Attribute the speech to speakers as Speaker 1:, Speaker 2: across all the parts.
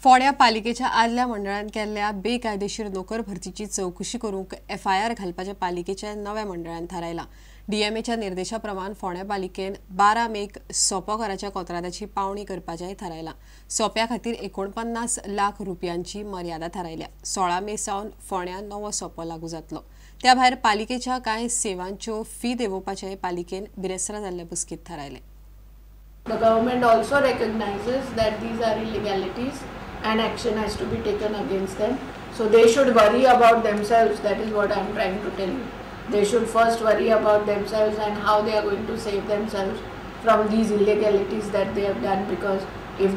Speaker 1: फोंड्या पालिकेच्या आदल्या मंडळान केल्ल्या बेकायदेशीर नोकर भरतीची चवकशी करूंक एफआयआर घालपाच्या पालिकेच्या नव्या मंडळान थारायला. डीएमएच्या निर्देशा प्रमाण फोंड्या पालिकेन 12 मेक सोपो घराच्या कोत्रादाची पावणी करपाचेंय थारायला. सोप्या खातीर 49 लाख रुपयांची मर्यादा थारायल्या. 16 मे सावन फोंड्या नवो सोपो लागू जातलो. त्या भायर पालिकेच्या कांय सेवांच्यो फी देंवोवपाचेंय पालिकेन बिरेस्तारा जाल्ले बसकेंत थारायलें.
Speaker 2: The government also recognizes that these are illegalities and action has to be taken against them. So they should worry about themselves. That is what I am trying to tell you. They should first worry about themselves and how they are going to save themselves from these illegalities that they have done, because if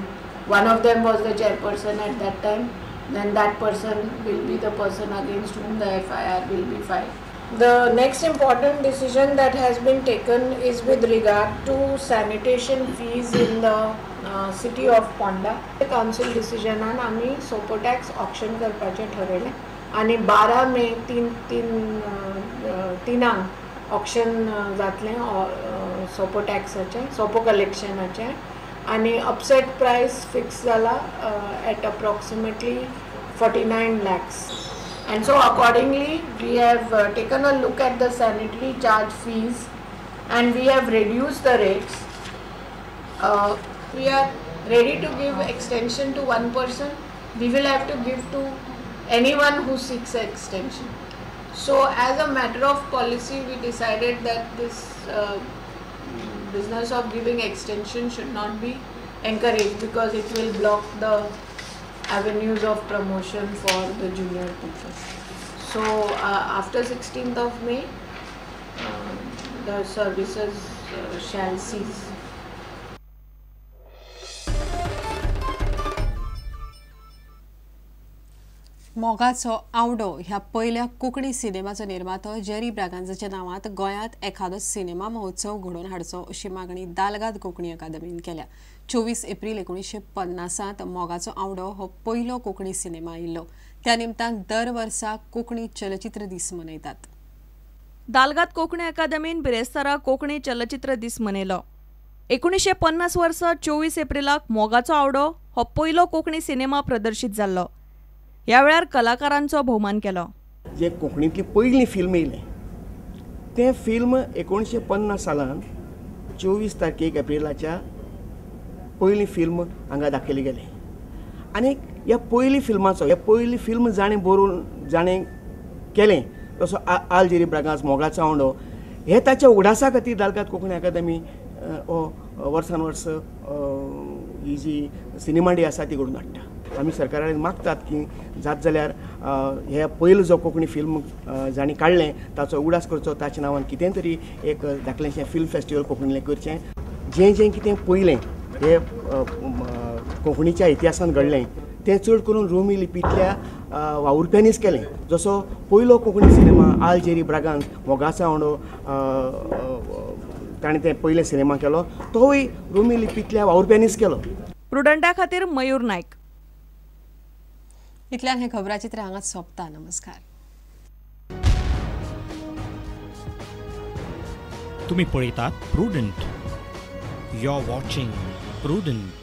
Speaker 2: one of them was the chairperson at that time, then that person will be the person against whom the FIR will be filed. The next important decision that has been taken is with regard to sanitation fees in the city of Ponda. The council decision आन आमी सोपो tax auction करपाचें ठरयलें आनी 12 मे 3 auction जातलें सोपो टॅक्साचें, सोपो कलेक्शनाचें, आनी अपसेट प्रायस फिक्स जाला at approximately 49 lakhs. And so accordingly we have taken a look at the sanitary charge fees and we have reduced the rates. We are ready to give extension to one person. We will have to give to anyone who seeks an extension. So as a matter of policy, we decided that this business of giving extension should not be encouraged because it will block the avenues of promotion for the junior people. So after 16th of May, the services shall cease.
Speaker 1: मोगाचो आवडो ह्या पयल्या Konkani सिनेमाचो निर्मातो Jerry ब्रागांझाच्या नांवांत गोंयांत एखादो cinema महोत्सव घडोवन हाडचो अशी मागणी दालगाद कोंकणी अकादमीन केल्या. 24 एप्रील 1950 मोगाचो आवडो हो पयलो कोंकणी सिनेमा आयिल्लो. त्या निमतान दर वर्सा कोंकणी चलचित्र दीस मनयतात.
Speaker 3: दालगाद कोंकणी अकादमीन बिरेस्तारा कोंकणी चलचित्र दीस मनयलो. 1950 वर्सा 24 एप्रिलाक मोगाचो आवडो हो पयलो कोंकणी सिनेमा प्रदर्शीत जाल्लो. ह्या वेळार कलाकारांचो भोवमान केलो.
Speaker 4: जे कोंकणींतली पयली फिल्म येयलें तें फिल्म 1950 सालान 24 तारखेक एप्रिलाच्या पयली फिल्म हांगा दाखयली गेलें. आनी ह्या पयली फिल्माचो, ह्या पयली फिल्म जाणें बरोवन जाणें केलें तसो आल जेरी ब्रागांझ मोगाचो आवंडो हे ताच्या उगडासा खातीर दालगाद कोंकणी अकादमी हो वर्सान वर्स ही जी सिनेमा डे आसा ती घडोवन हाडटा. आमी सरकारा कडेन मागतात की जात जाल्यार हे पयलो जो कोंकणी फिल्म जाणी काडलें ताचो उगडास करचो, ताच्या नांवान कितें तरी एक धाकलेंशें फिल्म फेस्टिवल कोंकणींतलें करचें. जें जें कितें पयलें हें कोंकणीच्या इतिहासान घडलें तें चड करून रोमी लिपींतल्या वावुरप्यांनीच केलें. जसो पयलो कोंकणी सिनेमा आल जेरी ब्रागांझ मोगाचो आवंडो ताणें तें पयलें सिनेमा केलो तोवूय रोमी लिपींतल्या वावुरप्यांनीच केलो.
Speaker 3: प्रुडंटा खातीर मयूर नायक.
Speaker 1: इतल्यान हें खबराचित्र हांगाच सोंपता. नमस्कार.
Speaker 5: तुम्ही पळयतात Prudent. You are watching Prudent.